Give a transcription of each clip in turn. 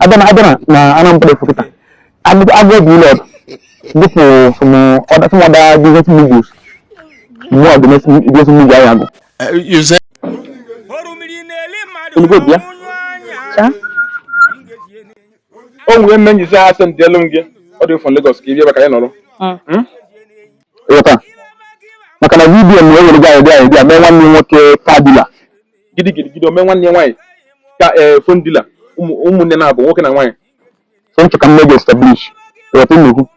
Abịa na Anambra efu kịta, agụ bụ ụlọ dịpụ some other business moguls, mụ business mogul ahụ agụ. You say? Olugo bịa. Cha. O nwere mme njizi ha sị ndị elu m gị. Ọ dị from Lagos ka ị bịa ebe ka anyị nọrọ. Ịghọta, maka na VDM ewere gị idea mee nwanne m nwoke car dealer. Gidi gidi gidi, o mee nwanne ya nwaanyị ka ee phone dealer, ụmụnne na-abụ nwoke na nwaanyị. So m chọ ka m mee gị establish. Ịghọta m na-ekwu?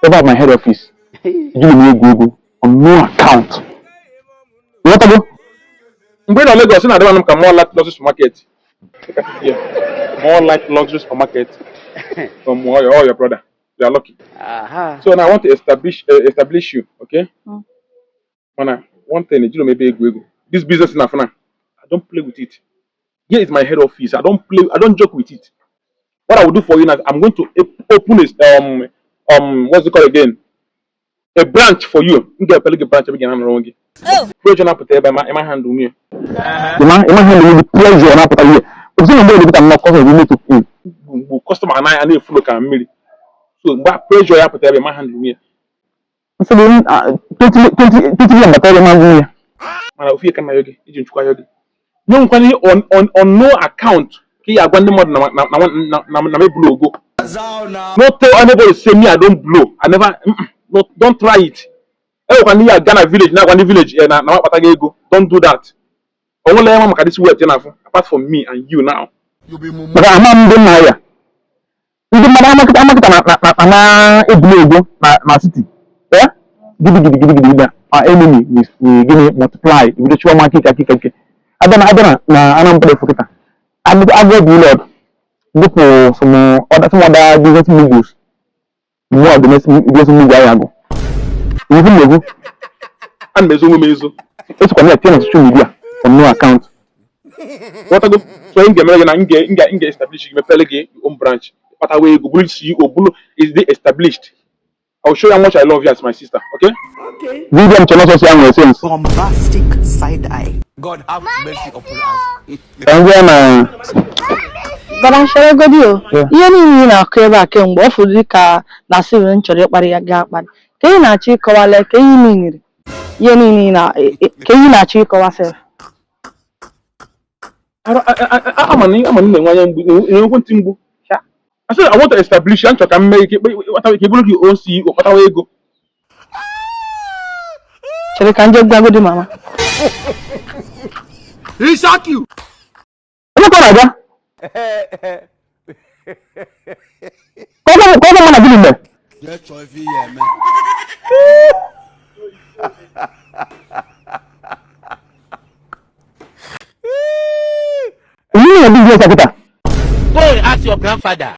Ebe a my head office, ejiri m egwu egwu on no account. Ịghọtago? Mgbe ị nọ Lagos, ị na-adịba m ka more like luxury supermarket. Yeah. More like luxury supermarket from all your brother. You are lucky. So now I want to establish you, okay? Mana one thing, ejiri m ebe egwu egwu. This business na afuna, I don't play with it. Here is my head office. I don't play, I don't joke with it. What I will do for you now, I'm going to open a what's it called again? A branch for you. M ga-epele gị branch ebe gị na-anọrọ onwe gị. Pressure na-apụta ebe ma handle me. Ịma ihe na pressure na-apụta ihe otu na mgbe edepụta nnọọ kọsọ ebe moto. Mgbe customer anaghị na-efulo ka mmiri. So mgbe pressure ya pụta ebe ma handle me. Nsị gị 20 20 20 million bata ebe ma ngwụ ya. Mana ofu ihe ka nna ya gị iji nchukwa ya gị. Nye nkwana on no account ka ị agwa ndị mmadụ na na m blow go. No tell anybody say me I don blow. I never no, don't try it. Enwekwa ndị ya aga na village na-agwa ndị village na m akpata gị ego. Don't do that. O nwere ya maka this wealth ị na-afụ apart from me and you now. Maka ama m ndị nna ya, ndị mmadụ amakịta amakịta na na-ebuli ego na city ya gidi gidi gidi gidi na enemy will gịnị multiply, ebido chụwa maka ike ike ike. Abịa na Anambra efu kịta, agụ bụ ụlọ dịpụ some other business moguls, mụ business mogul ahụ agụ ihe m na-ekwu. Ana m ezo onwe m ezo. Esokwa m ya tinye na social media on no account. Ghọtago? So ihe m ga-emere gị na m ga-establish gị, mepere gị your own branch, kpatawa ego, bụrụ CEO, bụrụ is dey established. I will show you how much I love you as my sister, okay? Video m chọrọ ọsọsọ ya nwere sense. Bombastic side eye. God have mercy upon us. Ka m gwa na Bara ncheregodi o. Yeah. Ihe niile ị na-akụ ebe a kemgbe ọ fụrụ dị ka na sịrị m chọrọ ịkparị ya gaa akparị ka ị na-achọ ịkọwala ka ihe niile, ihe niile ị na ka ihe na-achọ ịkọwa sef. Ama na ị na-enwe anya mgbu, enwe ekwentị mgbu. I said I want to establish ya, nchọ ka m mee ike ka ị bụrụ gị own CEO, kpatawa ego. Chere ka nje gwagodi mama. He shock you. Onye ka ọ na-abịa ka ọ gwa m na gịnị mere? Jee chọọ ife ihe eme. Onye na business a kịta? Go and ask your grandfather.